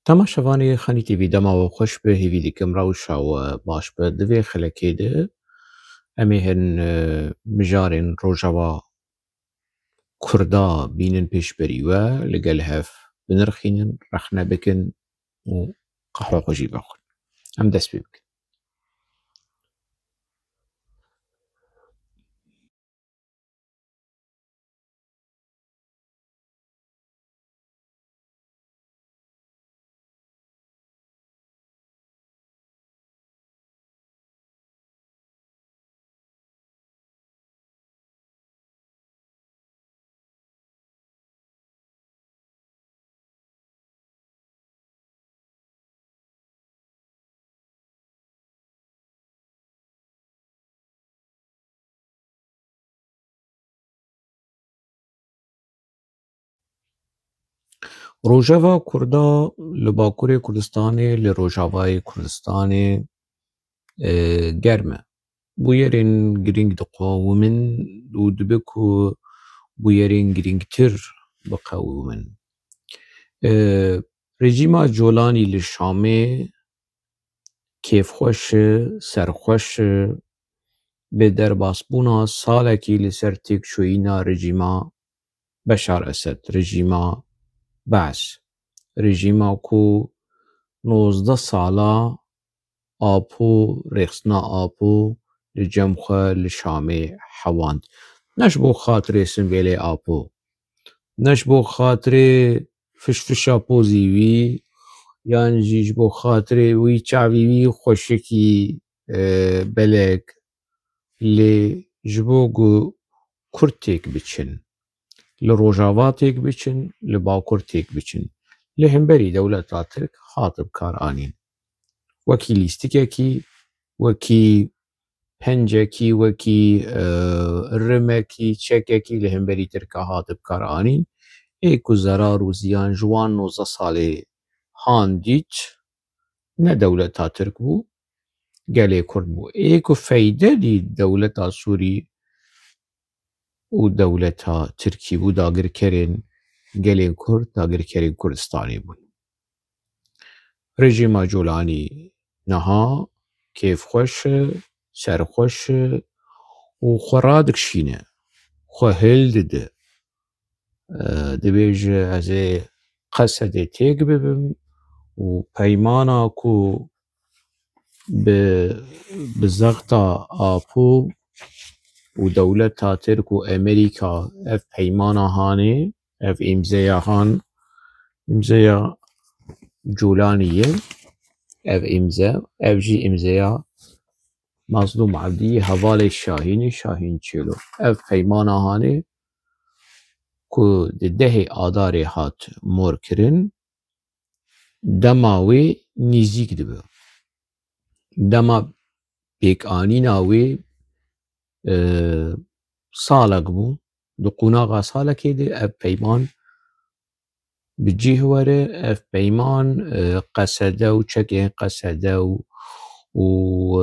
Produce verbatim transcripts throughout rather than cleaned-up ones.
Temaşevanê Xanî T V, dema we xweş be, hêvî dikim rewşa we baş be. Di vê xelekê de em ê hin, e, mijarên Rojava Kurda bînin pêşberî we, li gel hev binirxînin, rexne bikin û qehwe xwe jî vexwin. Em dest pê bikin. Rojeva Kurda li Bakurê Kurdistanê, li Rojavayê Kurdistanê, e, germ e. Bûyerên girîng diqewimin û dibe ku bûyerên girîngtir biqewimin. E, Rejîma Colanî li Şamê kêfxweş e, serxweş e, bi derbasbûna salekî li ser têkçûyîna rejîma Beşar Esed, rejîma Baas, rejîma ku nozdeh sala Apo, rêxistina Apo li cem xwe li Şamê hewand. Ne ji bo xatirê simbêlê Apo, ne ji bo xatirê fişfişa pozî wî, yan jî ji bo xatirê wî çavî wî xweşikî, e, belek, lê ji bo ku Kurd têk biçin, li Rojava têk biçin, li Bakur têk biçin, li hemberî dewleta Tirk hat bi kar anîn. Wekî lîstikekî, wekî pencekî, wekî, e, rimekî, çekekî li hemberî Tirka hat bi kar anîn. Ê ku zerar û ziyan ji wan nozdeh salê han dît, ne dewleta Tirk bû, gelê Kurd bû. Ê ku feyde dît dewleta Sûrî û dewleta Tirkî bû, dagirkerên gelên Kurd, dagirkerên Kurdistanê bûn. Rejîma Colanî niha kêfxweş e, serxweş e û xwe radikişîne, xwe hil dide. E, dibêje, ez ê Qesedê têk bibim û peymana ku bi, bi zexta Apo û dewleta Tirk û Amerîka ev peymana hanê, ev îmzeya han, îmzeya Colanî ye, ev îmze, ev jî îmzeya Mazlûm Ebdî, hevalê Şahînê, Şahîn Çêlo. Ev peymana hanê ku di dehê Adarê hat morkirin, dema wê nêzîk dibe. Dema pêkanîna wê, e, salek bû. Di qonaxa salekê de ev peyman bi cih were, ev peyman, e, Qesede û çekên Qesede û, û,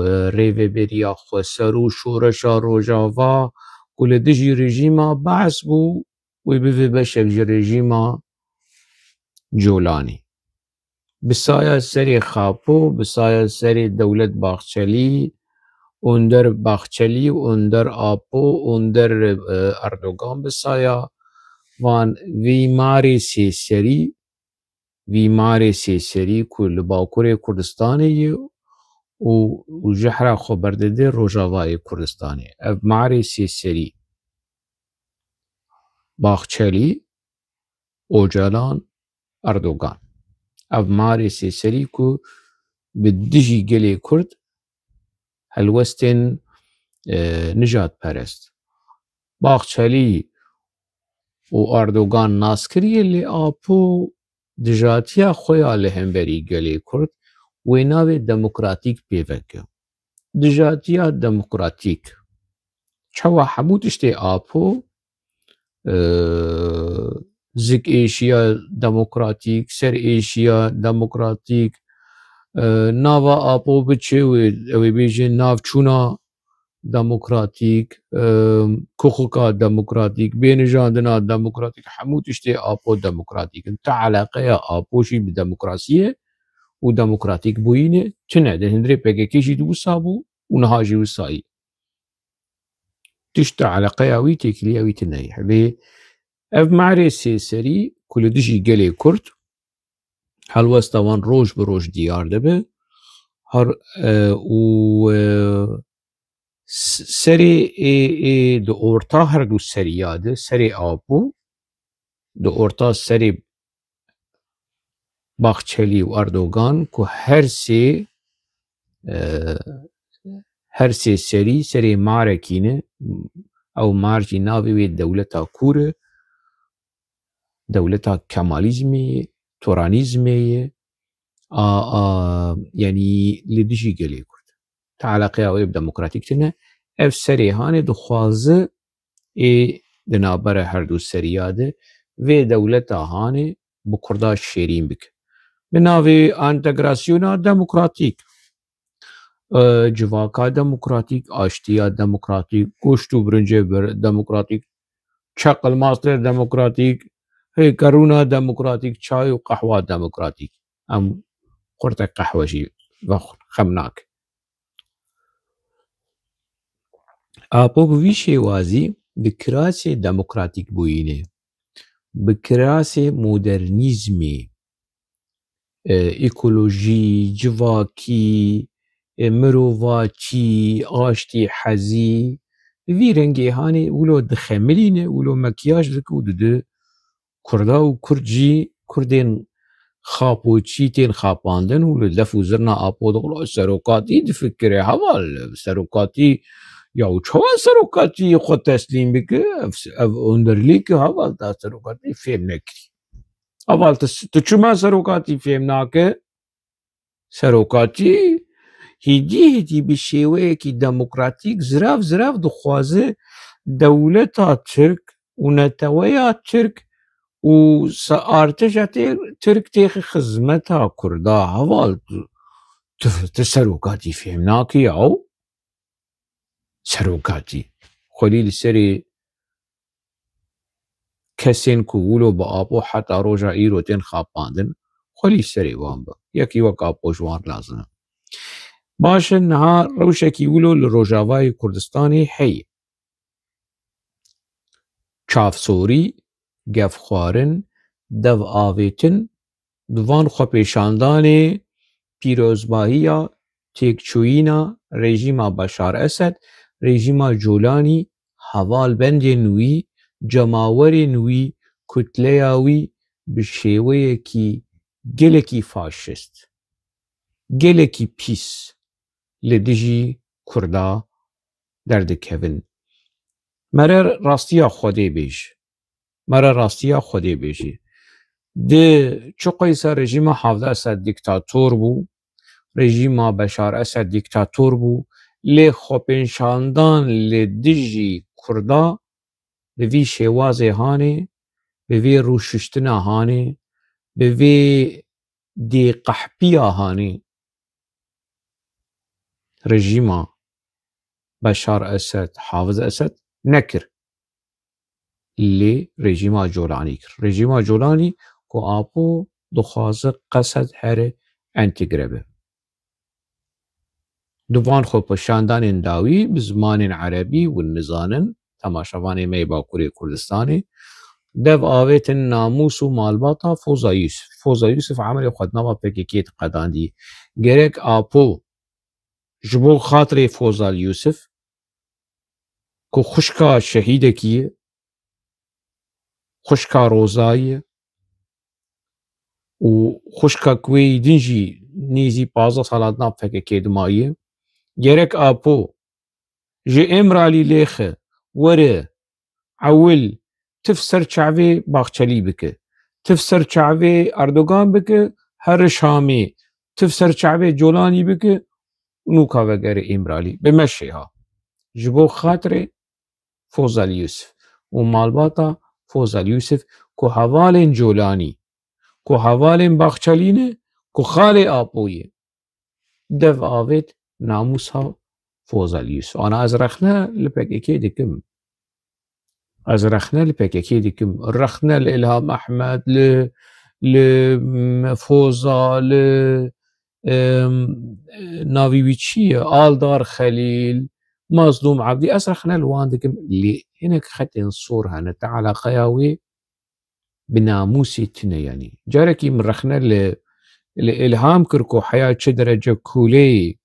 e, rêveberiya xweser û şoreşa Rojava ku li dijî rejîma Baas bû, wê bibe beşek ji rejîma Colanî. Bi saya serê Xapo, bi saya serê Dewlet Baxçelî, Onder Baxçelî, Onder Apo, Onder, e, Erdogan, bi saya van vî marê sêserî, vî marê sêserî ku li Bakurê Kurdistanê ye û, û jehra xwe berdide Rojavayê Kurdistanê. Ev marê sêserî, Baxçelî, Ocalan, Erdogan. Ev marê sêserî ku bi dijî gelê Kurd helwestên, e, nijadperest. Baxçelî û Erdogan nas kiriye, lê Apo dijatiya xwe ya li hemberî gelê Kurd wê navê demokratîk pê veke. Dijatiya demokratîk. Çawa hemû tiştê Apo, e, zik êşiya demokratîk, ser êşiya demokratîk, e, nava Apo biçe wê, ew ê bêje navçûna demokratîk, e, kuxika demokratîk, bênijandina demokratîk, hemû tiştê Apo demokratîk in. Ti eleqeya Apo jî bi demokrasiyê û demokratîk bûyînê tune. Di hundirê P K K jî di wisa bû û niha jî wisa ye. Tişt eleqeya wî, têkiliya wî tune ye. Lê ev merê sêserî ku li dijî gelê Kurd helwesta wan roj bi roj diyar dibe, her, e, û, e, s-, serê ê, ê di orta her du seriya de, serê Apo, di orta serê Bahçelî û Erdogan ku her sê, e, her sê serî serê marekî ne, ew mar jî navê wê dewleta kûr e, dewleta Kemalîzmê ye, Toranîzmê ye, a, a, yanî li dijî gelê Kurd. Ti eleqeya wê bi demokratîk tune. Ev serê hanê dixwaze ê di navbera her du seriya de vê dewleta hanê bi Kurda şêrîn bike. Bi navê entegrasyona demokratîk, e, civaka demokratîk, aştiya demokratîk, goşt û birincê bir-, demokratîk, çeqilmastê demokratîk, hêkerûna demokratîk, çay û qehwa demokratîk. Em xurtek qehwe jî vexwin, xem nake. Apo bi vî şêwazî bi kirasê demokratîkbûyînê, bi kirasê modernîzmê, e, ekolojî, civakî, e, mirovaçî, aştî, hezî, bi vî rengê hanê wilo dixemilîne, wilo mekiyaj dike û dide Kurda û Kurd jî, Kurdên xapoçî tên xapandin û li def û zirna Apo dixwin, serokatî difikire, heval, serokatî ya û çawa serokatî xwe teslîm bike, ev, ev hundirlîk heval da serokatî fêm nekirî. Heval, tu, tu çima serokatî fêm nake? Serokatî hêdî hêdî bi şêweyekî demokratîk zirav zirav dixwaze dewleta Tirk û neteweya Tirk û se-, artêşa tê-, Tirk têxe xizmeta Kurda. Heval, tu, tu, tu serokatî fêm nakî yaw. Serokatî. Xwelî li serê kesên ku wilo bi Apo heta roja îro tên xapandin, xwelî serê wan be. Yekî wek Apo ji wan lazim e. Baş e, niha rewşekî wilo li Rojavayê Kurdistanê heye. Çavsorî, gefxwarin, dev avêtin, di van xwepêşandanê pîrozbahiya têkçûyîna rejîma Beşar Esed, rejîma Colanî, hevalbendên wî, cemawerên wî, kutleya wî bi şêweyekî gelekî faşist, gelekî pîs li dijî Kurda derdikevin. Mere rastiya Xwedê bêj. Mere rastiya Xwedê bêjî. Di çi qeysa rejîma Hafid Esed dîktator bû, rejîma Beşar Esed dîktator bû, lê xwepêşandan li dijî Kurda bi vî şêwazê hanê, bi vî rûşiştina hanê, bi vî dêqehpiya hanê rejîma Beşar Esed, Hafid Esed nekir. Lê rejîma Colanî kir. Rejîma Colanî ku Apo dixwaze qesed here entegre be. Di van xwepêşandanên dawî bi zimanên erebî hûn nizanin, temaşevanê me yê Bakurê Kurdistanê, dev avêtin namûs û malbata Foza Yûsif. Foza Yûsif emirê xwe di nava P K K diqedandî. Gerek Apo ji bo xatirê Fozal Yûsif ku xwişka şehîdekî ye, xwişka Rozayê ye û xwişka ku wê yî din jî nêzî pazdeh sala di nav P K K de maye. Gerek Apo ji Îmralî lêxe, were, ewil, tif ser çavê Baxçelî bike, tif ser çavê Erdogan bike, here Şamê, tif ser çavê Colanî bike, nûka vegere Îmralî. Bi meşê ha. Ji bo xatirê Fozal Yûsif û malbata Fozal Yûsif ku hevalên Colanî, ku hevalên Baxçelî ne, ku xalê Apo ye. Dev avêt namûsa Foza li Yusuf. Ana ez rexne li P K K dikim. Ez rexne li P K K dikim. Rexne li Ilham Ehmed, li, li, m, Foza, li, em, navî wî çi ye? Aldar Xelîl, Mazlûm Ebdî. Ez rexne li wan dikim. Lê hinek xetên sor hene. Te eleqeya wê bi namûsê tune, yanî. Carekî min rexne li, li Ilham kir ku heya çi derece kûleyê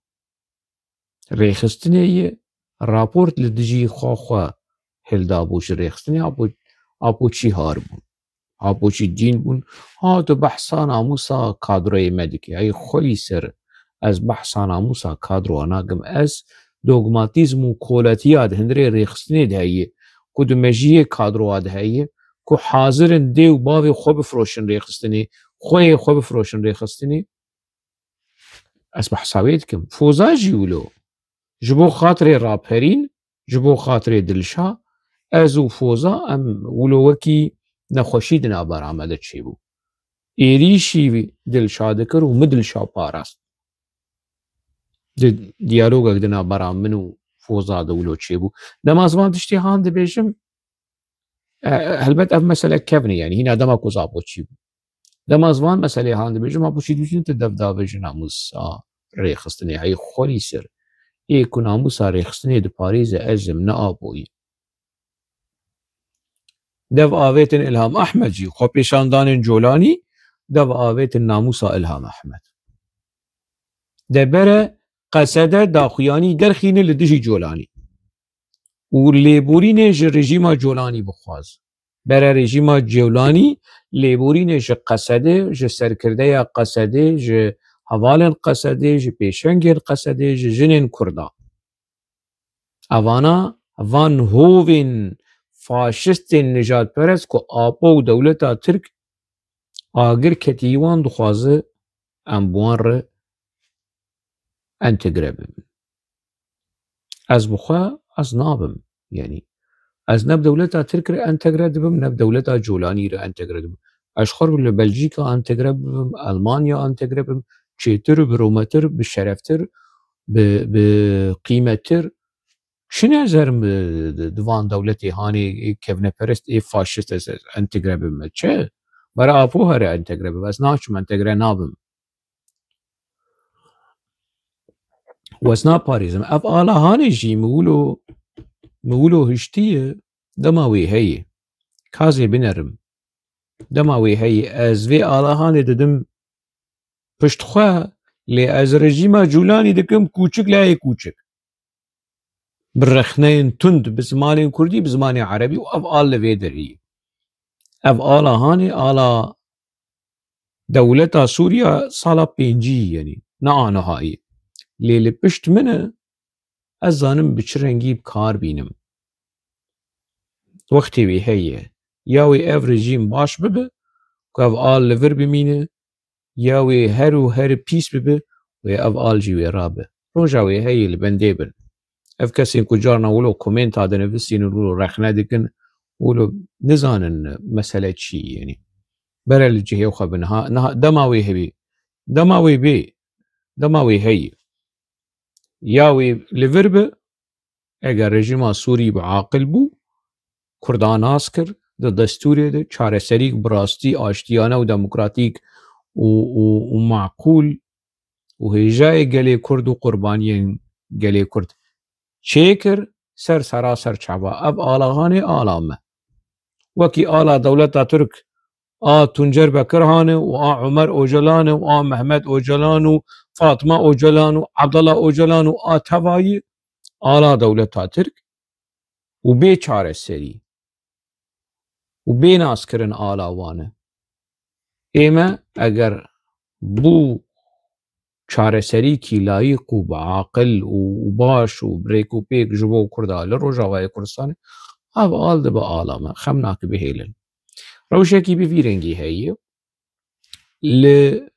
rêxistinê ye, raport li dijî xwe xwe hildabû ji rêxistinê, apo, apo çî har bûn. Apo çî dîn bûn. Ha, tu behsa namûsa kadroyê me dikî. Ey xwelî ser, ez behsa namûsa kadroya nakim. Ez dogmatîzm û koletiya di hundirê rêxistinê de heye, ku di mejiyê kadroya de heye, ku hazir in dê û bavê xwe bifroşin rêxistinê, xweyê xwe bifroşin rêxistinê. Ez behsa wê dikim. Foza jî wilo. Ji bo xatirê raperîn, ji bo xatirê Dilşa, ez û Foza em wilo wekî nexweşî di navbera me de çêbû. Êrîşî Dilşa dikir û min Dilşa parast. Di diyalogek di navbera min û Foza de wilo çêbû. Dema ez van tiştê han dibêjim, e, helbet ev mesele kevn e, yanî hîna dema ku Apo çî bû. Dema ez van meselê han dibêjim, Apo çî dibêjin tu dev davêjî namûsa rêxistinê, hey xwelî ser. Ê ku namûsa rêxistinê diparêze ez im, ne Apoyî. Dev avêtin Ilham Ehmed jî, xwepêşandanên Colanî, dev avêtin namûsa Ilham Ehmed. De bere qesede daxuyanî derxîne li dijî Colanî. Û lêborînê ji rejîma Colanî bixwaz. Bere rejîma Colanî lêborînê ji Qesedê, ji serkirdeya Qesedê, ji hevalên Qesedê, ji pêşengên Qesedê, ji jinên Kurda. Evana van hovên faşistên nijadperest ku Apo û dewleta Tirk agir ketî wan dixwaze em bi wan re entegre bibin. Ez bi xwe ez nabim. Yanî ez ne bi dewleta Tirk re entegre dibim, ne bi dewleta Colanî re entegre dibim. Ez xwe li Belcîka entegre bibim, Elmanya entegre bibim, çêtir, bi rûmetir, bi şereftir, bi, bi qîmettir. Çi nezerim di, di, di van dewletê hanê kevneperest ê faşist ez, ez entegre bibim? Çi? Bara Apo here entegre bibim. Ez naçim, entegre nabim. Wez naparêzim. Ev ala hanê jî mi wilo, mi wilo hiştiye, dema wê heye. Kazê binerim. Dema wê heye. Ez vê ala hanê didim pişt xwe, lê ez rejîma Cûlanî dikim kûçik layê kûçik. Bi rexneyên tund, bi zimanên kurdî, bi zimanê erebî û ev al li vê derî. Ev ala hanê, ala dewleta Sûriya sala pêncî, yanî ne anihayî. Lê li pişt min e, ez zanim bi çi rengî bi kar bînim. Wextê wê heye, ya wê ev rejîm baş bibe, ku ev al li vir bimîne, ya wê her û her pîs bibe, wê ev al jî wê rabe. Roja wê heye li bendê bin. Ev kesên ku carna wilo komenta dinivîsînin, wilo rexne dikin, wilo nizanin mesele çi ye, yanî. Bere li cihê xwe bin. Ha, niha dema wê hebî, dema wê bê, dema wê heye. Ya wê li vir bi, eger rejîma Sûrî bi aqil bû, Kurda nas kir, di destûrê de çareserîk bi rastî aştiyane û demokratîk û, û, û maqûl û hêjayê gelê Kurd û qurbaniyên gelê Kurd çêkir, ser seraser çava. Ev ala hanê ala me. Wekî ala dewleta Tirk a Tuncer Bekirhan e û a Omer Ocalan e û a Mehmet Ocalan û Fatma Ocalan û Abdullah Ocalan û a tevayî ala dewleta Tirk û bê çareserî û bê naskirin ala wan e. Ê me eger bû çareserîkî layîq û bi aqil û, û baş û bi rêk û pêk ji bo Kurda li Rojavayê Kurdistanê, ev al dibe ala me, xem nake bihêlin. Rewşekî bi vî rengî heye. Li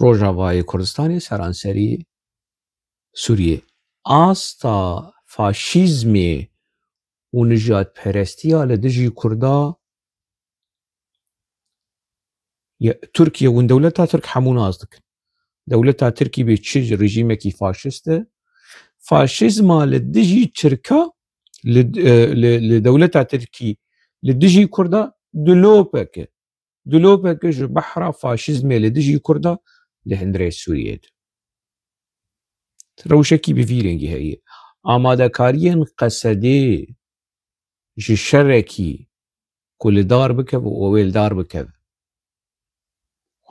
Rojavayê Kurdistanê, seranserî Sûriyê, asta faşîzmê û nijadperestiya li dijî Kurda, ya, Tirkiye û dewleta Tirk hemû nas dikin. Dewleta Tirkî bê çi rejîmekî faşist e. Faşizma li dijî Tirka, li, e, li, li dewleta Tirkî li dijî Kurda dilopek e. Dilopek e ji behra faşizmê li dijî Kurda li hundirê Sûriyê de. Rewşekî bi vî rengî heye. Amadekariyên Qesedê ji şerekî ku li dar bikeve û wê li dar bikeve.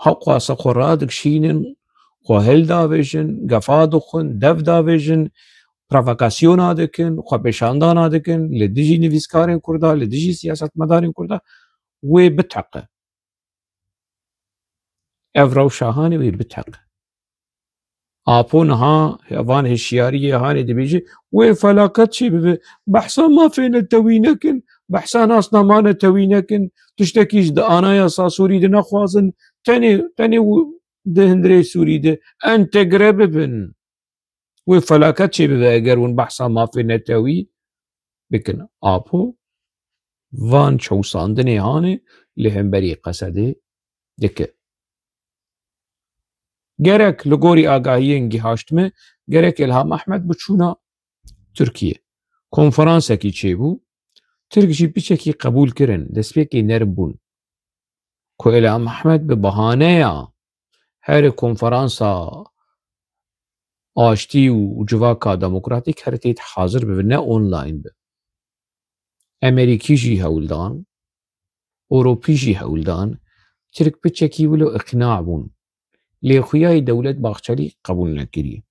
Hewqasa xwe radikişînin, xwe hildavêjin, gefa dixwin, dev davêjin, provokasyona dikin, xwepêşandana dikin li dijî nivîskarên Kurda, li dijî siyasetmedarên Kurda, wê biteqe. Ev rewşa hanê wê biteqe. Apo niha van hişyariyê hanê dibêje, wê felaket çê bibe, behsa mafê netewî nekin, behsa nasnama netewî nekin, tiştekî ji di anayasa Sûrî de nexwazin, tenê, tenê û di hundirê Sûrî de entegre bibin. Wê felaket çê bibe eger hûn behsa mafê netewî bikin. Apo van çewsandinê hanê li hemberî Qesedê dike. Gerek li gorî agahiyên gihaştime, gerek Îlham Ehmed biçûna Tirkiye. Konferansekî çêbû. Tirk jî piçekî qebûl kirin, destpêkê nerm bûn. Ku Îlham Ehmed bi bahaneya here konferansa aştî û civaka demokratîk here tê hazir bibe, ne online be. Emerîkî jî hewldan, Ewropî jî hewldan, Tirk piçekî wilo îqna bûn. Lê xuyayê Dewlet Bahçelî qebûl nekiriye.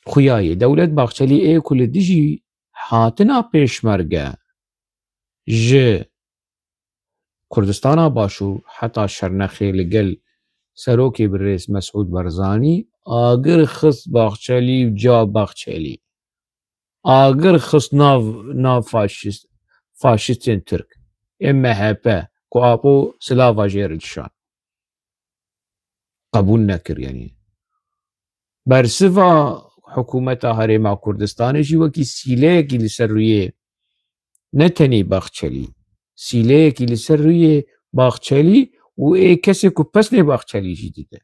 Xuyayê Dewlet Bahçelî ê ku li dijî hatina pêşmerge ji Kurdistana Başûr heta Şernexê li gel Serokê Birêz Mesûd Barzanî agir xist Bahçelî û ca Bahçelî. Agir xist nav, nav faşîst, faşîstên Tirk. Ê M H P ku Apo silava jê re dişan. Qebûl nekir, yanî. Bersiva hikûmeta Herêma Kurdistanê jî wekî sîleyekî li ser rûyê ne tenê Baxçelî, sîleyekî li ser rûyê Baxçelî û ê kesê ku pesnê Baxçelî jî dide.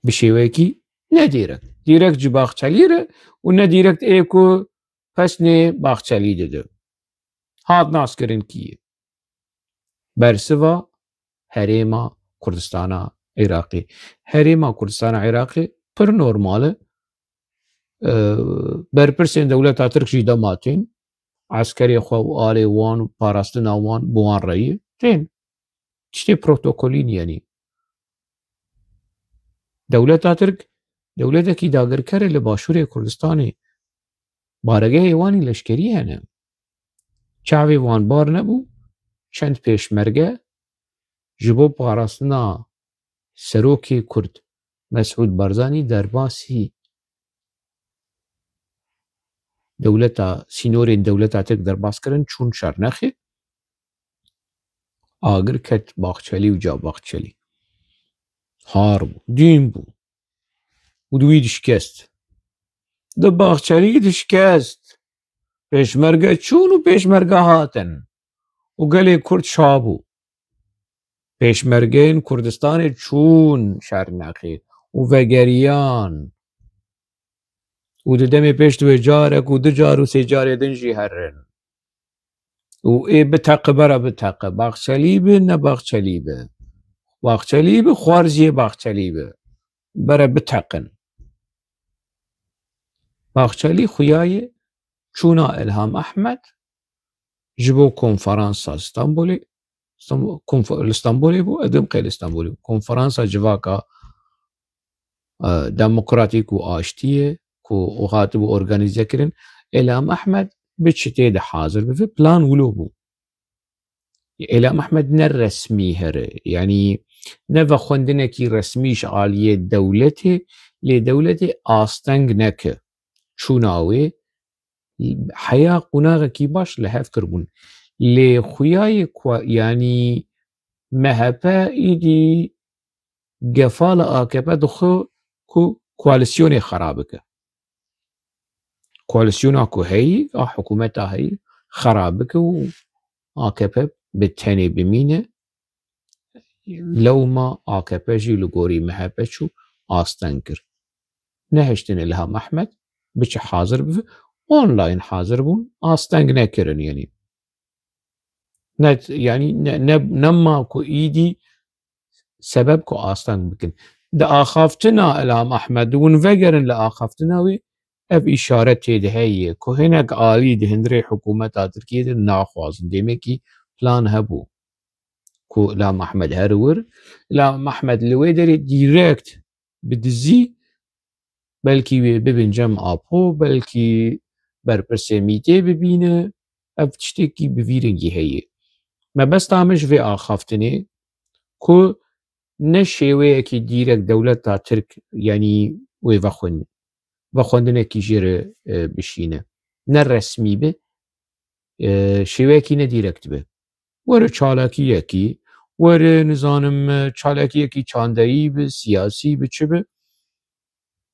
Bi şêweyekî ne dîrekt. Dîrekt ji Baxçelî re û ne dîrekt ê ku pesnê Baxçelî dide. Hat naskirin kî ye. Bersiva Herêma Kurdistana Iraqê. Herêma Kurdistana Iraqê pir normal e. Ee, berpirsên dewleta Tirk jî dema tên, eskerê xwe û alê wan û parastina wan bi wan re ye, tên. Tiştê protokolî nî, yanî. Dewleta Tirk, dewletekî dagirker e li Başûrê Kurdistanê. Baregehê wan î leşkerî hene. Çavê wan bar nebû, çend pêşmerge ji bo parastina serokê Kurd Mesûd Barzanî derbasî dewleta, sînorên dewleta Tirk derbas kirin, çûn Şernexê. Agir ket Baxçelî û ca Baxçelî. Har bû, dîn bû. Û di wî dişkest. Di Baxçelî dişkest. Pêşmerge çûn û pêşmerge hatin. Û gelê Kurd şa bû. Pêşmergeyên Kurdistanê çûn Şernexê û vegeriyan. Û di demê pêş di wê carek û du car û sê carê din jî herin. Û ê biteqe bera biteqe. Baxçelî bi, ne Baxçelî bi. Baxçelî bi, xwarziyê Baxçelî bi. Bere biteqin. Baxçelî xuyayê çûna Îlham Ehmed ji bo konferansa Stenbolê, Stenbol, konf-, li Stenbolê bû, edim qey li Stenbolê bû. Konferansa civaka, e, demokratîk û aştiyê ku û hatibû organîze kirin, Îlham Ehmed bi çitê de hazir bibe, plan wilo bû. Îlham Ehmed ne resmî here, yanî ne vexwendinekî resmî ji aliyê dewletê, lê dewletê asteng neke. Çûna wê heya qonaxekî baş li hev kiribûn. Lê xuyayê ku, yanî M H P îdî gefa li A K P dixwe ku koalîsyonê xera bike. Koalîsyona ku heyî, a hikûmeta heyî xera bike û A K P bi tenê bimîne. Lewma A K P jî li gorî M H P çû asteng kir. Nehiştin Ilham Ehmed biçe hazir bibe, online hazir bûn, asteng nekirin, yanî. Ne, yanî ne, ne, nema ku îdî sebeb ku asteng bikin. Di axaftina Ilham Ehmed, hûn vegerin li axaftina wê, ev îşaret tê de heye ku hinek alî di hundirê hikûmeta Tirkiyê de naxwazin. Demekî plan hebû ku Ilham Ehmed here wir. Ilham Ehmed li wê derê direkt bi dizî, belkî wê bibin cem Apo, belkî berpirsê mîtê bibîne. Ev tiştekî bi vî rengî heye. Mebesta min ji vê axaftinê ku ne şêweyekî dîrek dewleta Tirk, yanî wê vexwin-, vexwendinekî jê re, e, bişîne. Ne resmî be, e, şêweyekî ne dîrekt be. Were çalakiyekî, were, nizanim, çalakiyekî çandeyî bi, siyasî bi, çi bi.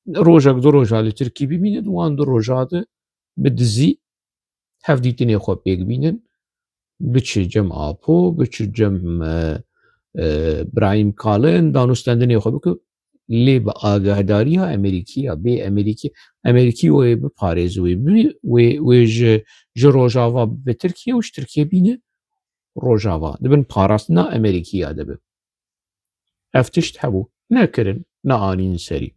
Rojek du roja li Tirkî bimîne, di wan du roja de bi dizî hevdîtinê xwe pêk bînin, biçi cem Apo, biçi cem, e, e, Brahîm Kalin, danûstendinê xwe bike. Lê bi agahdariya Amerîkî ya, bê Amerîkî, Amerîkî wê biparêz, wê bi-, wê, wê ji, ji Rojava bi Tirkiye û ji Tirkiye bîne Rojava. Di bin parastina Amerîkî ya de be. Ev tişt hebû. Nekirin, neanîn serî.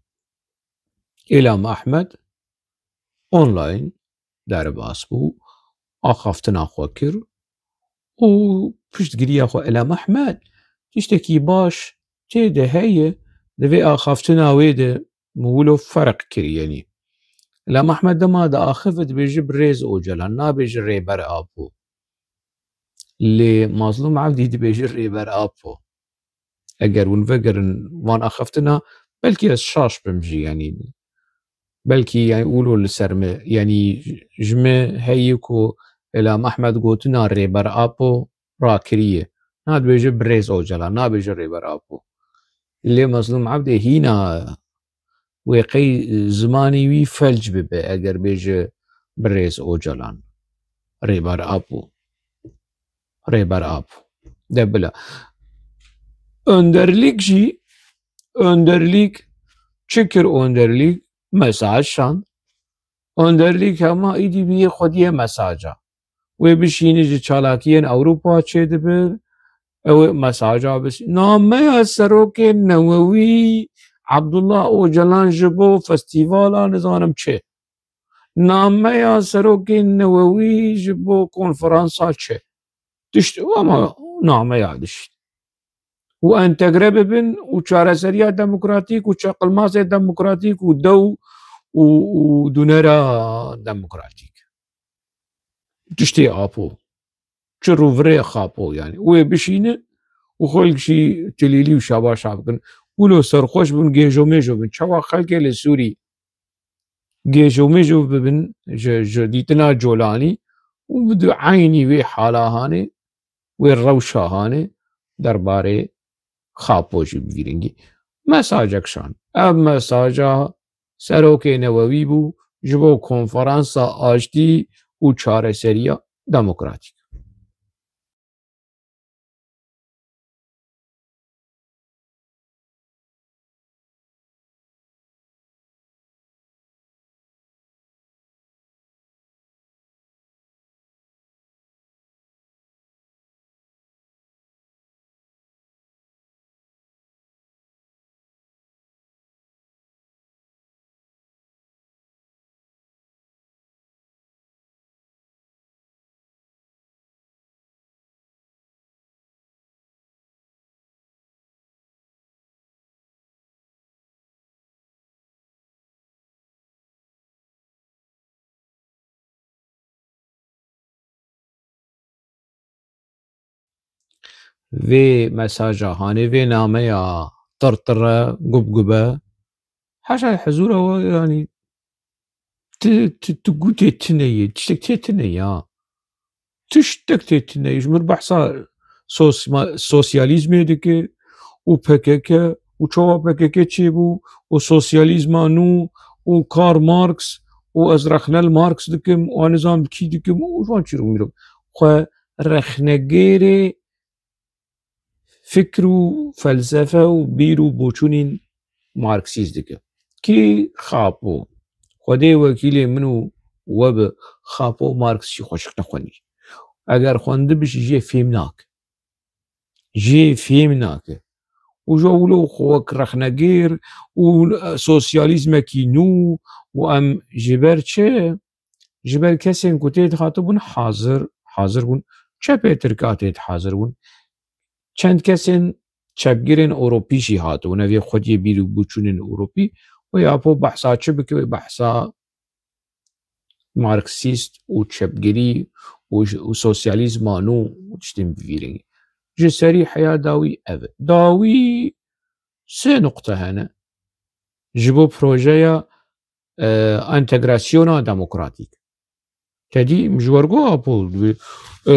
Îlham Ehmed online derbas bû, axaftina xwe kir û piştgiriya xwe. Îlham Ehmed tiştekî baş tê de heye, di vê axaftina wê de min wilo ferq kir, yanî. Îlham Ehmed dema diaxive dibêje birêz Ocalan, nabêje Rêber Apo. Lê Mazlûm Evdî dibêje Rêber Apo. Eger hûn vegerin van axaftina, belkî ez şaş bim jî, yanî. Belkî, yanî, wilo li ser me, yanî, ji me heye ku Îlham Ehmed gotina Rêber Apo rakiriye. Na dibêje birêz Ocalan, nabêje Rêber Apo. Lê Mazlûm Evdî hîna wê qey zimanî wî felc bibe eger bêje birêz Ocalan, Rêber Apo. Rêber Apo. De bila. Önderlik jî, önderlik çi kir önderlik? Mesaj şand. Önderlik hema îdî bîye xwediyê mesaja. Wê bişîne ji çalakiyên Ewropa çêdibe, ew ê mesaja bişî. Nameya serokê newewî Abdullah Ocalan ji bo festîvala nizanim çi. Nameya serokê newewî ji bo konferansa çi. Tişt, ama nameya dişt. Û entegre bibin û çareseriya demokratîk û çeqilmazê demokratîk û dew û, û dunera demokratîk. Tiştê Apo. Çi rûvirê Xapo, yanî. Wê bişîne û xelk jî tilîlî û şabaşa bikin. Wilo serxweş bin, gêjo mêjo bin. Çawa xelkê li Sûrî gêjo mêjo bibin ji, ji dîtina Colanî û bi eynî wê hala hanê, wê rewşa hanê derbarê Xapo jî bi vî rengî mesajek şand. Ev mesaja serokê newewî bû ji bo konferansa aştî û çareseriya demokratîk. Vê mesaja hanê, vê nameya tirtire, gubgube, heşa hizûra we, yanî, tu, tu, tu gûtê tune ye, tiştek tê tune ya. Tiştek tê tune ye. Ji mir behsa sosma-, sosyalîzmê dike û P K K û çawa P K K çêbû û sosyalîzma nû û Karl Marx û ez rexne li Marx dikim û ez nizam bi kî dikim û ji wan çîrok mîrok. Xwe rexnegêrê fikr û felsefe û bîr û boçûnên Marksîst dike. Kî Xapo? Xwedê wekîlê min û we bi, Xapo Marks jî xweşik nexwendî. Eger xwendibî jî jê fêm nake. Jê fêm nake. Û jo wilo xwe wek rexnegêr û sosyalîzmekî nû û em ji ber çi? Ji ber kesên ku tê dihatibûn hazir, hazir bûn. Çepê Tirka tê hazir bûn. Çend kesên çepgirên Ewropî jî hatibûn. Ev yê xwediyê bîr û boçûnên Ewropî. Wê apo behsa çi bike? Wê behsa Marksîst û çepgirî û, û sosyalîzma nû û tiştên bivîrin. Ji serî heya dawî ev e. Dawî sê nuqte hene. Ji bo projeya, e, entegrasyona demokratîk. Te dî min ji we re got, apo, dibê, e,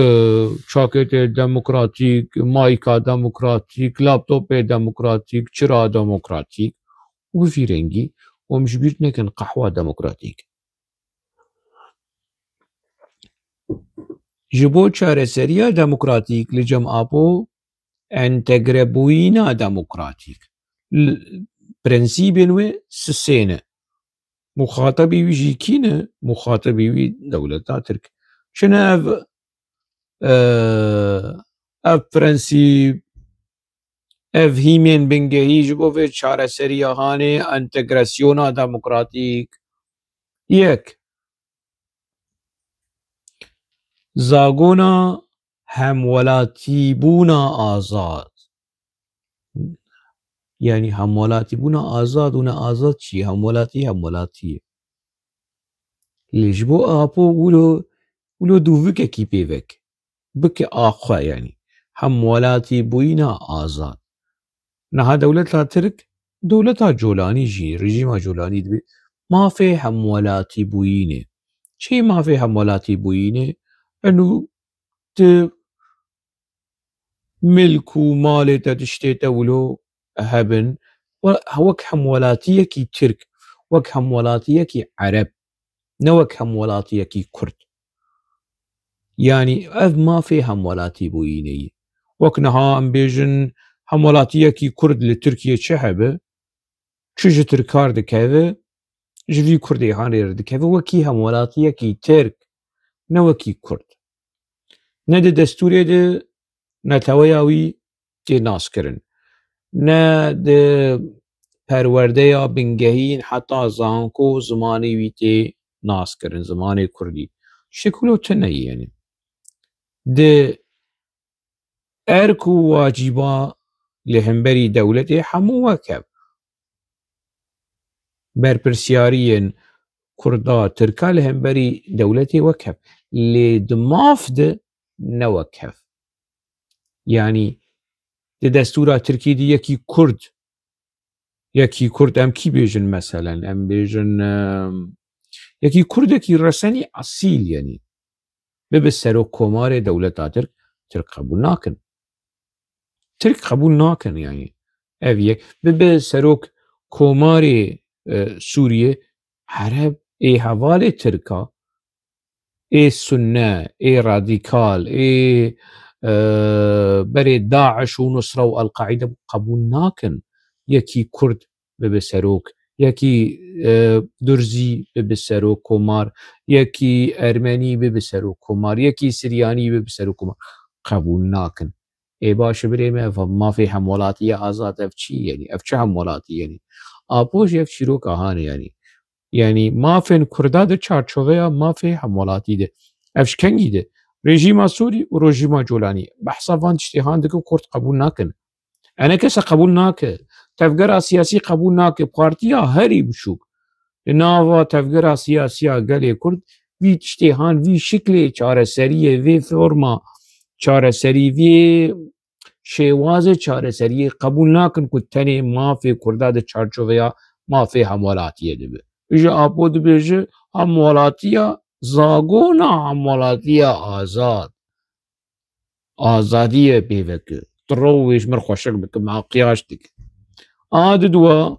çaketê demokratîk, mayka demokratîk, laptopê demokratîk, çira demokratîk û bi vî rengî, û em ji bîr nekin qehwa demokratîk. Ji bo çareseriya demokratîk li cem apo entegrebûyîna demokratîk. L-, prensîbên wê sisê ne. Muxatebî wî jî kî ne? Muxatebî wî dewleta Tirk. Çi ne ev, e, ev prensîb, ev hîmên bingehî ji bo vê çareseriya hanê entegrasyona demokratîk? Yek, zagona hemwelatîbûna azad. Yanî hemwelatîbûna azad û ne azad çi ye? Hemwelatî, hemwelatî ye. Lê ji bo apo wilo, wilo dûvikekî pê vek. Bike axwe yanî. Hemwelatîbûyîna azad. Niha dewleta Tirk, dewleta Colanî jî, rejîma Colanî dibê mafê hemwelatîbûyînê. Çi mafê hemwelatîbûyînê? Eno tu milk û malê te, tiştê te wilo hebin, we-, wek hemwelatiyekî Tirk, wek hemwelatiyekî Ereb, ne wek hemwelatiyekî Kurd. Yanî ev mafê hemwelatîbûyînê ye. Wek niha em bêjin hemwelatiyekî Kurd li Tirkiye çi hebe, çi ji Tirkar dikeve, ji vî Kurdê hanê re dikeve wekî hemwelatiyekî Tirk, ne wekî Kurd. Ne di destûrê de neteweya wî tê naskirin. Ne di perwerdeya bingehîn heta zanko zimanê wî tê naskirin, zimanê kurdî. Tiştek wilo tune ye yanî. Di erk û wacîba li hemberî dewletê hemû wek hev. Berpirsiyariyên kurda, tirka li hemberî dewletê wek hev. Lê di maf de ne wek hev. Yanî di destûra tirkî de yekî kurd, yekî kurd em kî bêjin meselen, em bêjin, em, yekî kurdekî resenî esîl, yanî bibe serok komarê dewleta Tirk, Tirk qebûl nakin. Tirk qebûl nakin, yanî ev yek. Bibe serok komarê, e, Sûriyê, Ereb ê hevalê Tirka, ê sunne, ê radîkal, ê, e, berê DAIŞ û Nusra û El-Qaîde qebûl nakin. Yekî kurd bibe serok, yekî, e, durzî bibe serok komar, yekî ermenî bibe serok komar, yekî siryanî bibe serok komar. Qebûl nakin. Ê baş e birê me, ev mafê hemwelatiya azad ev çi ye? Yanî ev çi hemwelatî ye? Yanî apo jî ev çîroka hanê yanî. Yanî mafên kurda di çarçoveya mafê hemwelatî de. Ev ji kengî de? Rejîma Sûrî û rejîma Colanî behsa van tiştê han dike, kurd qebûl nakin. Enekese qebûl nake. Tevgera siyasî qebûl nake. Partiya herî biçûk li nava tevgera siyasiya gelê kurd vî tiştê han, vî şiklê çareseriyê, vê forma çareserî, vê şêwazê çareseriyê qebûl nakin ku tenê mafê kurda di çarçoveya mafê hemwelatiyê dibe. Ji apo dibêje hemwelatiya, zagona hemwelatiya azad. Azadiyê pê veke. Tiro wê ji min xweşik bike, makyaj dike. A di dua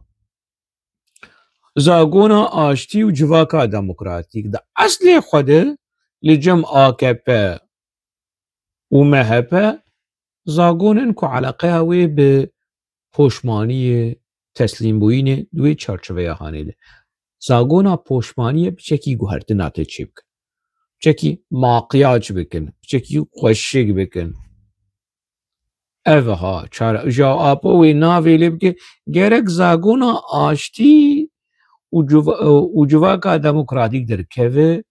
zagona aştî û civaka demokratîk di eslê xwe de li cem A K P û M H P zagon in ku eleqeya wê bi poşmaniyê, teslîmbûyînê di wê çarçoveya hanê de. Zagona poşmaniyê piçekî guhertina tê çêbikin. Piçekî maqiyac bikin, piçekî xweşik bikin. Ev ha, çare, ji apo wê navê lê bike, gerek zagona aştî û civa-, û civaka demokratîk derkeve,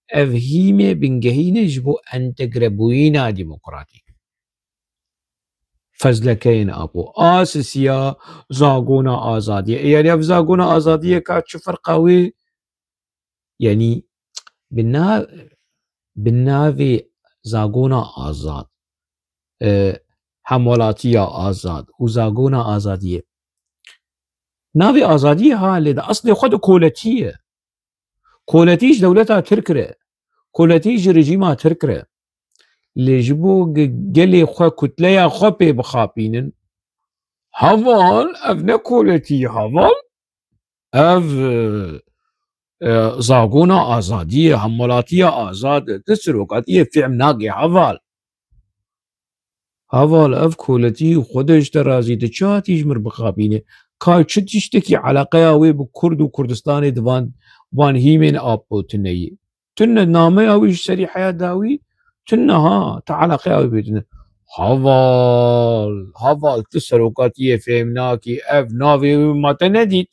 ev hîmê bingehîn e ji bo entegrebûyîna demokratîk. Fezlekeyên apo. A sisiya zagona azadiyê. Yanî ev zagona azadiyê ka çi ferqa wê? Yanî bi na-, bi navê zagona azad, e, hemwelatiya azad û zagona azadiyê. Navê azadiyê ha lê di eslê xwe de koletî ye. Koletî ji dewleta Tirk re, koletî ji rejîma Tirk re. Lê ji bo ge-, gelê xwe, kutleya xwe pê bixapînin. Heval, ev ne koletî ye, heval. Ev, e, e, zagona azadiyê, hemwelatiya azad e. Tu serokatiyê fêm nake, heval. Heval, ev koletî xwe de ji te razî, tu çi hatî ji mir bixapîne? Ka çi tiştekî eleqeya wê bi Kurd û Kurdistanê di van, van hîmên apo tune yî? Tune nameya wî ji serî heya dawî, tune ha, tu eleqeya wî bê tune. Heval, heval, tu serokatiyê fêm nakî, ev navê wî ma te nedît.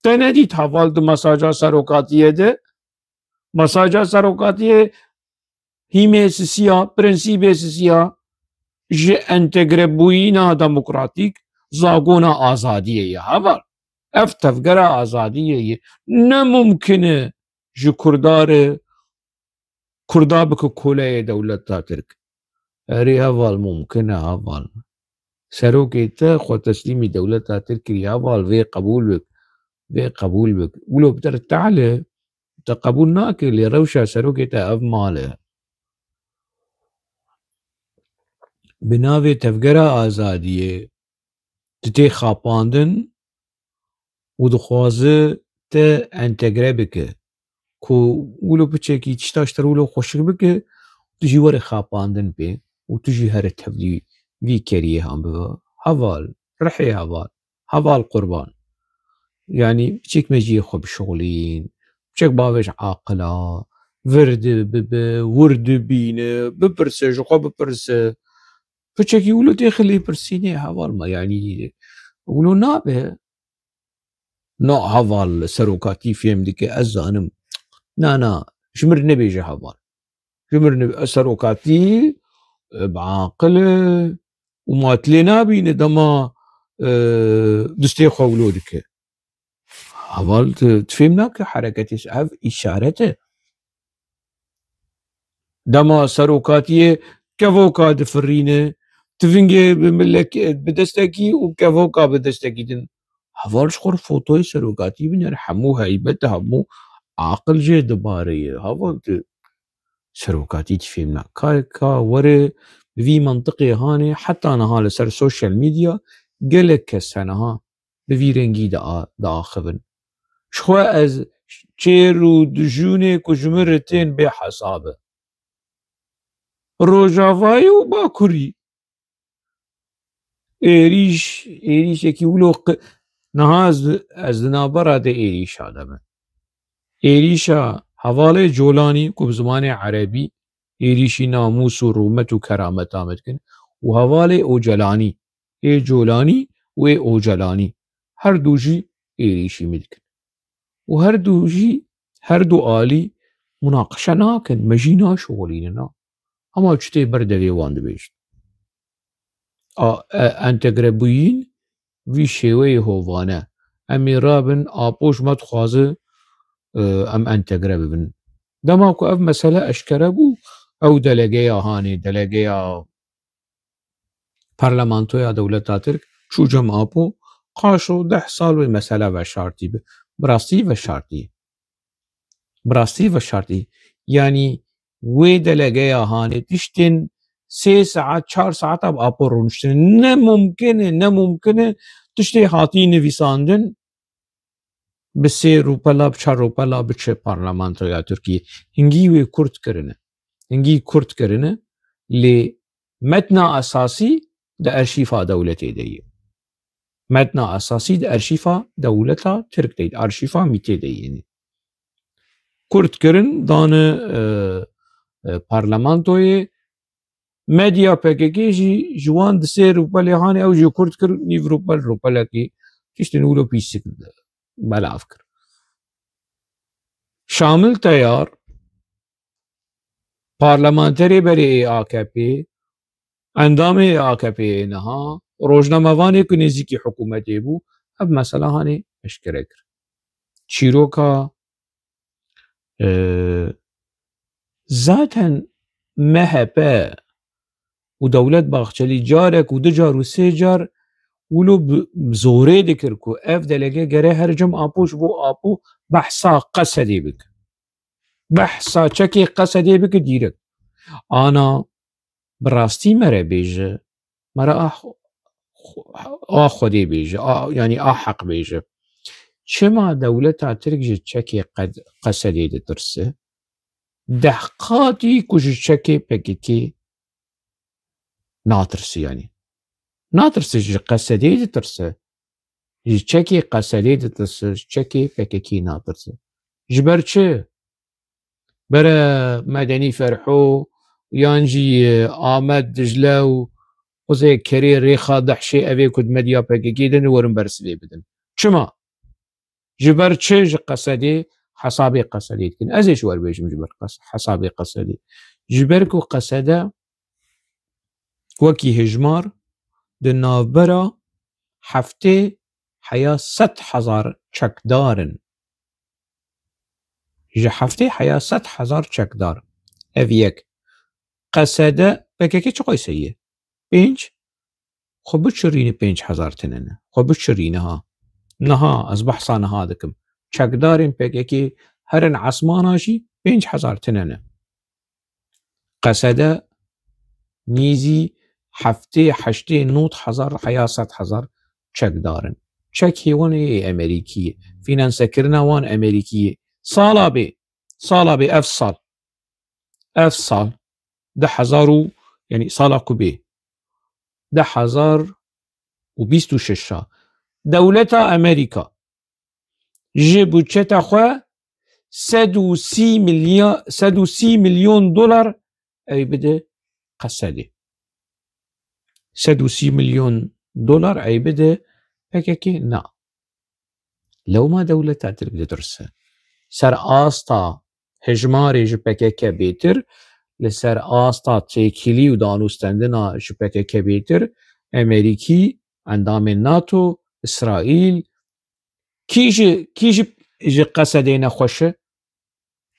Te nedît heval di mesaja serokatiyê de? Mesaja serokatiyê hîmê sisiya, prensîbê sisiya ji entegrebûyîna demokratîk zagona azadiyê ye. Heval, ev tevgera azadiyê ye. Ne mumkin e ji Kurda re Kurda bike koleyê dewleta Tirk. Erê heval, mumkin e heval. Serokê te xwe teslîmî dewleta Tirk kiriye heval, vê qebûl bik. Vê qebûl bik. Wilo bi te re tehle, te qebûl nake, lê rewşa serokê te ev mal e. Bi navê tevgera azadiyê tu tê xapandin û dixwaze te entegre bike. Ku wilo piçekî tişta ji te re wilo xweşik bike, tu jî were xapandin pê û tu jî here tevlî vî keriyê han bibe. Heval, rihê heval, heval qurban. Yanî piçek meciyê xwe bişixulîn, piçek bavêj aqila, vir di bibe, wir dibîne, bipirse, ji xwe bipirse. Piçekî wilo têxe lêpirsînê heval me, yanî wilo nabe. Na heval serokatî fêm dike, ez zanim. Na, na, ji mir nebêje heval. Ji mir nebe-, serokatî, e, bi aqil e û ma tu lê nabîne dema, e, distê xwe wilo dike. Heval tu, tu fêm nake hereketê, ev îşaret e. Dema serokatiyê kevoka difirîne, tivingê bi milek-, bi destekî û kevoka bi destekî din. Heval ji xwe re fotoyê serokatî biner, hemû heybet, hemû aqil jê dibareye. Heval tu serokatî tu fêm na. Ka, ka were bi vî mantiqê hanê, heta niha li ser sosyal medya gelek kes hene ha. Bi vî rengî dia-, diaxivin. Ji xwe ez çêr û dijûnê ku ji min re tên bê hesab e. Rojavayê û Bakurî. Êrîş, êrîşekî wilo qi-, niha ez, ez di navbera de êrîşa de me. Êrîşa hevalê Colanî ku bi zimanê erebî êrîşî namûs û rûmet û kerameta me dikin û hevalê Ocelanî ê Colanî û ê Ocelanî her du jî êrîşî min dikin. Û her du jî, her du alî munaqeşe nakin, me jî naşixulînin, na. Hema çi tê ber devê wan dibêjin. A, e, entegrebûyîn vî şêweyê hovane. Em ê rabin, apo ji me dixwaze, e, em entegre bibin. Dema ku ev mesele eşkere bû, ew delegeya hanê, delegeya parlamentoya dewleta Tirk çû cem apo, qaşo deh sal wê mesele veşartî bi. Bi rastî veşartî. Bi rastî veşartî. Yanî wê delegeya hanê tiştên sê saet, çar saeta bi apo rûniştine. Ne mumkin e, ne mumkin e tiştê hatî nivîsandin, bi sê rûpela, bi çar rûpela biçe parlamentoya Tirkiyê. Hingî wê kurt kirine. Hingî kurt kirine, lê Metna esasî di arşîfa dewletê de ye. Metna esasî di arşîfa dewleta Tirk de ye, di arşîfa MÎT'ê de ye. Kurt kirin, dane, e, e, parlamentoyê, medya P K K jî ji wan di sê rûpelê hanê, ew jî kurt kir, nîv rûpel, rûpelekî tiştên wilo pîsik belav kir. Şamil Teyar, parlamenterê berê ê A K P, endamê A K P yê niha, rojnamevanê ku nêzîkî hikûmetê bû, ev mesela hanê eşkere kir. Çîroka, e, zaten M H P û Dewlet Bahçelî carek û du car û sê car wilo bi zorê dikir ku ev delege gere her cem Apo ji bo Apo behsa Qesedê bike. Behsa çekê Qesedê bike dîrek. Ana bi rastî me re bêje, me re a, a Xwedê bêje, a, yanî a heq bêje. Çima dewleta Tirk ji çekê Qed-, Qesedê ditirse? Deh qatî ku ji çekê P K K natirse yanî. Natirse, ji Qesedê ditirse. Ji çekê Qesedê ditirse, ji çekê P K K natirse. Ji ber çi? Bere Medenî Ferho yan jî, e, Amed Dicle û Quzê Kerê Rêxa Dehşê evê ku di medya P K K de ne werin bersivê bidin. Çima? Ji ber çi ji Qesedê hesabê Qesedê dikin? Ez ê ji we re bêjim ji ber qes-, hesabê Qesedê. Ji ber ku Qesede wekî hejmar di navbera heftê heya sed hezar çekdar in. Ji heftê heya sed hezar çekdar. Ev yek. Qesede P K K çiqas heye? Pênc? Xwe biçirîne pênc hezar tine ne. Xwe biçirîne ha. Niha, ez behsa niha dikim. Çekdarên P K K herin esmana jî pênc hezar tine ne. Qesede nîzî heftê, heştê, nod hezar heya sed hezar çekdar in. Çekê wan ê Amerîkî ye. Fînansekirina wan Amerîkî ye. Sala bê, sala bê ev sal. Ev sal, du hezar û, yanî sala ku bê, du hezar û bîst û şeş a, dewleta Amerîka ji budçeta xwe sed û sî milya-, sed û sî milyon dolar ey bide Qesedê. Sed û sî milyon dolar ey bide P K K? Na. Lewma dewleta Tirk ditirse. Ser asta hejmarê ji P K K bêtir, li ser asta têkilî û danûstendina ji P K K bêtir, Amerîkî, endamên NATO, Îsraîl, kî ji, kî ji, ji Qesedê nexweş e?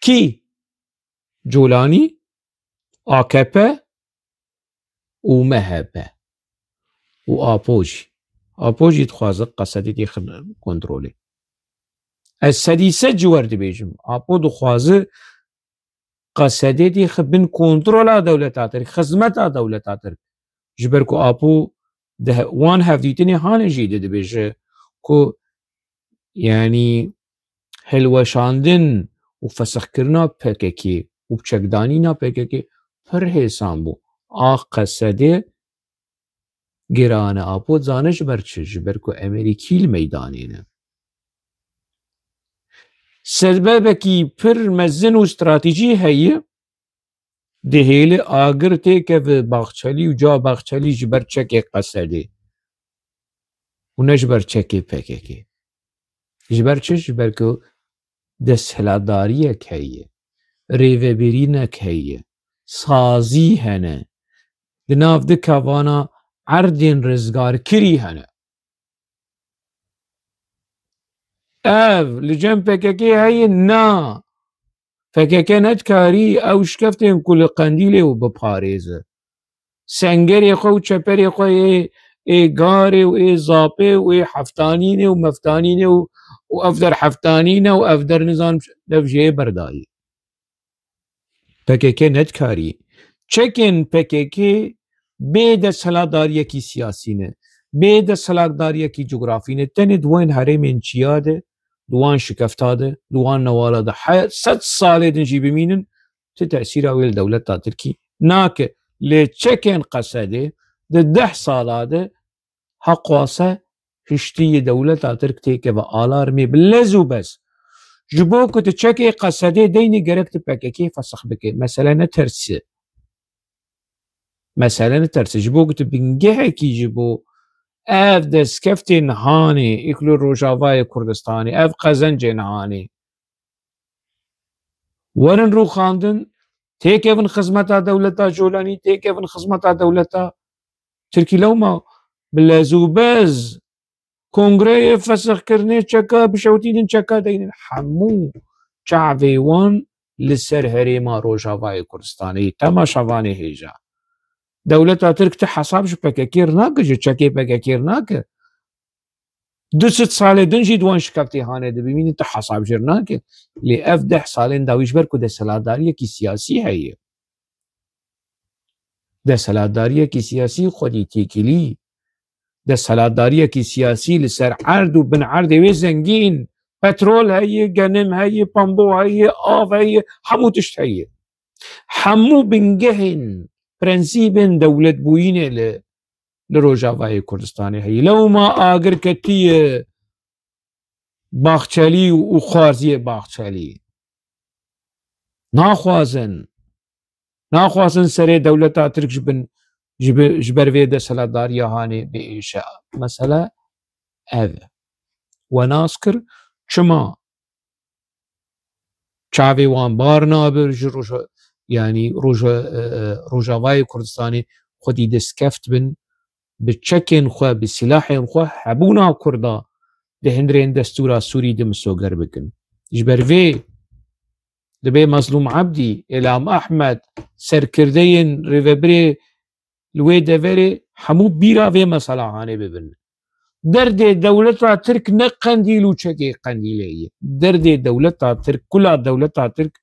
Kî? Colanî, A K P û M H P û Apo jî. Apo jî dixwaze Qesedê têxe kontrolê. Ez sedî sed ji wer dibêjim. Apo dixwaze Qesedê têxe bin kontrola dewleta Tirk, xizmeta dewleta Tirk. Ji ber ku Apo di he-, wan hevdîtinê hane jî de dibêje ku, yanî, hilweşandin û fesixkirina P K K û çekdanîna P K K pir hêsan bû. A Qesedê giran e. Apo dizane ji ber çi? Ji ber ku Amerîkî li meydanê ne. Sebebekî pir mezin û stratejî heye, dihêle agir têkeve Baxçelî û ca Baxçelî ji ber çekê Qesedê û ne ji ber çekê P K K. Ji ber çi? Ji ber ku desthilatdariyek heye, rêvebirînek heye, sazî hene, di nav dika vana erdên rizgarkirî hene. Ev li cem P K K heye? Na. P K K nedikarî ew şikeftên ku li Qendîlê û biparêze. Sengerê xwe û çeperê xwe ê, ê Garê û ê Zapê û ê Heftanînê û Meftanînê û, û ev der Heftanîne û ev der nizanim dev jê berdayî. P K K nedikarî. Çekên P K K bê desthilatdariyekî siyasî ne, bê desthilatdariyekî cografî ne. Tenê di wan herêmên çiya de, di wan şikefta de, di wan newala de, he-, sed salê din jî bimînin, ti tesîra wê li dewleta Tirkî nake. Lê çekên Qesedê di deh sala de heqwase hiştî yê dewleta Tirk têkeve alarmê bi lez û bez. Ji bo ku tu çekê Qesedê deynî gerek tu P K K fesix bike. Mesele ne tersî. Mesele ne tersî. Ji bo ku tu bingehekî ji bo ev destkeftê nihanê, îklo Rojavayê Kurdistanê, ev qezencê nihanê werin rûxandin, têkevin xizmeta dewleta Colanî, têkevin xizmeta dewleta Tirkî. Lewma bi lez û bez kongreyê fesixkirinê çeka bişewtînin, çeka deynin. Hemû çavê wan li ser herêma Rojavayê Kurdistanê, temaşevanê hêja. Dewleta Tirk ti hesab ji P K K re nake, ji çekê P K K re nake. Du sed salê din jî di wan şikeftê hanê dibimînin, ti hesab jê re nake. Lê ev deh salên dawî ji ber ku desthilatdariyekî siyasî heye. Desthilatdariyekî siyasî xwedî têkilî. Desthilatdariyekî siyasî li ser erd û bin erdê wê zengîn. Petrol heye, genim heye, pambo heye, av heye, hemû tişt heye. Hemû bingehên, prensîbên dewletbûyînê li, li Rojavayê Kurdistanê heye. Lewma agir ketiye Baxçelî û xwarziyê Baxçelî. Naxwazin, naxwazin serê dewleta Tirk ji bin, ji bi-, ji ber vê desthilatdariya hanê biêşe. Mesele ev e. We nas kir, çima çavê wan bar nabe ji roja-, yanî roja-, e, e, Rojavayê Kurdistanê xwedî destkeft bin, bi çekên xwe, bi silahên xwe hebûna Kurda di hundirên destûra Sûrî de misoger bikin. Ji ber vê dibe Mazlûm Ebdî, Îlham Ehmed, serkirdeyên rêvebirê li wê deverê hemû bîra vê meselahanê bibin. Derdê dewleta Tirk ne Qendîl û çekê Qendîlê ye. Derdê dewleta Tirk, kula dewleta Tirk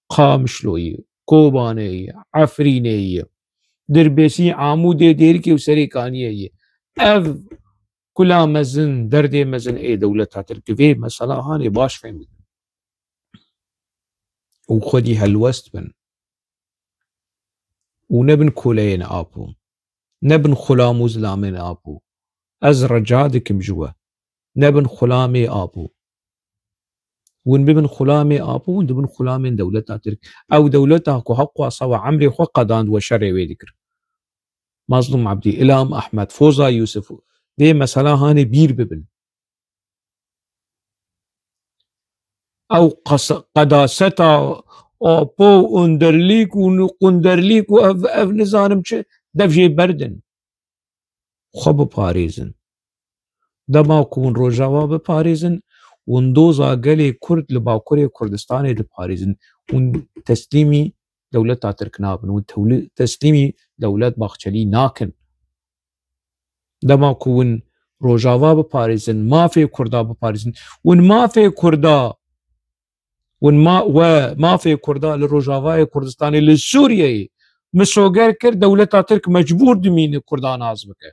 Qamişlo ye, Kobanê ye, Efrînê ye, Dirbêsî, Amûdê, Dêrikê û Serêkaniyê ye. Ev kula mezin, derdê mezin ê dewleta Tirk. Vê meselahanê baş fêm bikin û xwedî helwest bin û nebin koleyên Apo, nebin xulam û zilamên Apo. Ez rica dikim ji we, nebin xulamê Apo. Hûn bibin xulamê Apo, hûn dibin xulamên dewleta Tirk. Ew dewleta ku heqwasa we emrê xwe qedand, we şerê wê dikir. Mazlûm Ebdî, Îlham Ehmed, Foza Yûsif, vê mesela hanê bîr bibin. Ew qas-, qedaseta Apo û Underlîk û Qunderlîk û ev, ev nizanim çi, dev jê berdin. Xwe biparêzin. Dema ku hûn Rojava biparêzin, hûn doza gelê Kurd li Bakurê Kurdistanê diparêzin. Hûn teslîmî dewleta Tirk nabin. Hûn tewli-, teslîmî dewlet Baxçelî nakin. Dema ku hûn Rojava biparêzin, mafê Kurda biparêzin, hûn mafê Kurda, hûn ma-, we mafê Kurda li Rojavayê Kurdistanê, li Sûriyeyê misoger kir, dewleta Tirk mecbûr dimîne Kurda nas bike.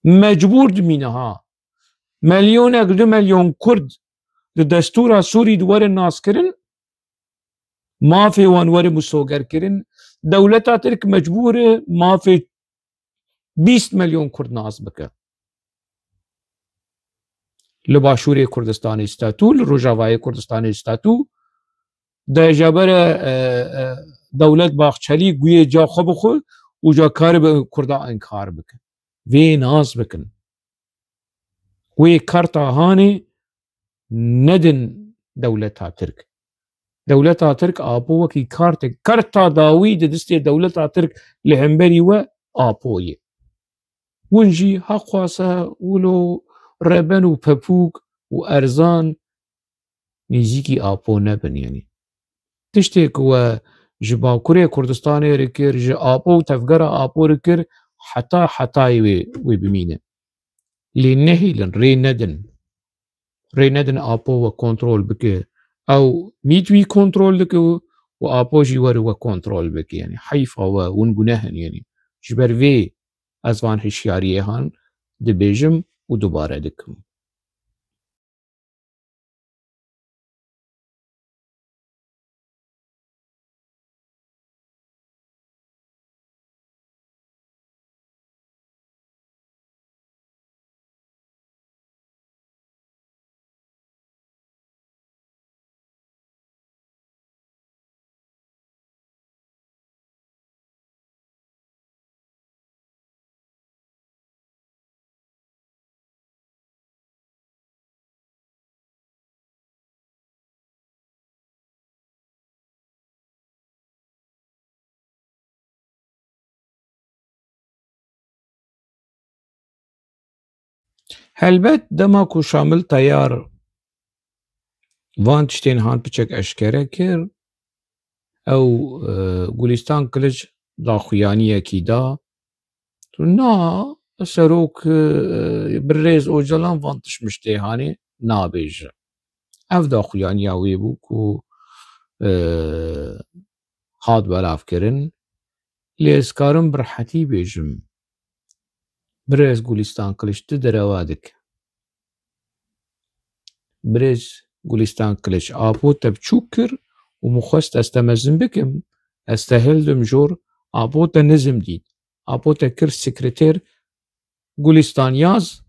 Mecbûr dimîne ha. Milyonek, du milyon Kurd di destûra Sûrî di werin naskirin, mafê wan were misogerkirin, dewleta Tirk mecbûr e mafê bîst milyon Kurd nas bike. Li Başûrê Kurdistanê statû, li Rojavayê Kurdistanê statû, de jabere, e, e, dewlet Baxçelî guye ca xwe bixwe û ca karibe Kurda inkar bike. Vê nas bikin. Wê karta hanê nedin dewleta Tirk. Dewleta Tirk Apo wekî kartek, karta dawî di destê dewleta Tirk li hemberî we Apo ye. Hûn jî heqwasa wilo reben û pepûk û erzan nêzîkî Apo nebin, yanî. Tiştê ku we ji Bakurê Kurdistanê re kir, ji Apo û tevgera Apo re kir, heta hetayê wê, wê bimîne. Lê nehêlin, rê nedin. Rê nedin Apo we kontrol bike. Ew mît wî kontrol dike û, û Apo jî were we kontrol bike. Yanî heyfa we, hûn guneh in, yanî. Ji ber vê ez van hişyariyê han dibêjim û dubare dikim. Helbet dema ku Şamil Teyar van tiştên han piçek eşkere kir, ew e, Gulîstan Kiliç daxuyaniyekî da. Tu na serok e, birêz Ocalan van tişt miştê hanê nabêje. Ev daxuyaniya wê bû ku e, hat belavkirin. Lê ez karim bi rehetî bêjim. Birêz Gulîstan Kiliç tu derewa dik. Birêz Gulîstan Kiliç apo te biçûk kir û min xwest ez te mezin bikim. Ez te hildim jor, apo te nizim dît. Apo te kir sekreter Gulîstan Yaz,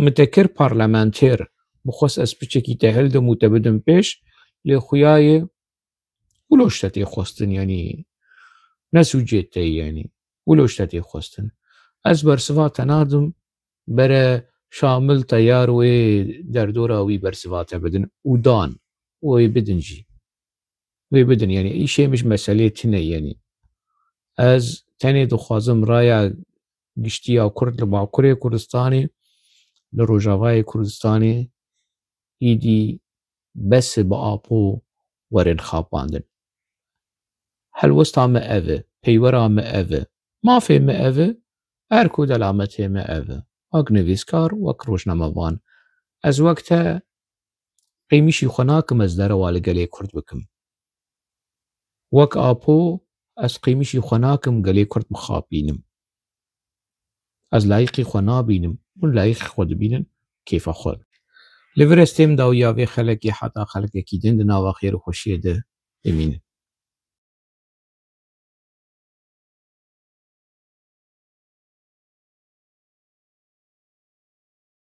min te kir parlamenter. Min xwest ez piçekî te hildim û te bidim pêş, lê xuyayê wilo ji te tê xwestin, yanî ne sûcê te ye, yanî wilo ji te tê xwestin. Ez bersiva te nadim, bere Şamil Teyar wê derdora wî bersiva te bidin û dan, wê bidin jî. Wê bidin, yanî îşê min ji meselê tune, yanî ez tenê dixwazim raya giştî ya Kurd li Bakurê Kurdistanê, li Rojavayê Kurdistanê, îdî bes e bi apo werin xapandin. Helwesta me ev e, peywera me ev e, mafê me ev e, erk û delametê me ev e. Wek nivîskar, wek rojnamevan, ez wek te qîmişî xwe nakim ez derewa li gelê Kurd bikim. Wek apo ez qîmişî xwe nakim gelê Kurd bixapînim. Ez layiqî xwe nabînim, hûn layiqî xwe dibînin, kêfa xwe. Li vir ez têm dawiya vê xelekê heta xelekekî din di nava xêr û xweşiyê de bimînin.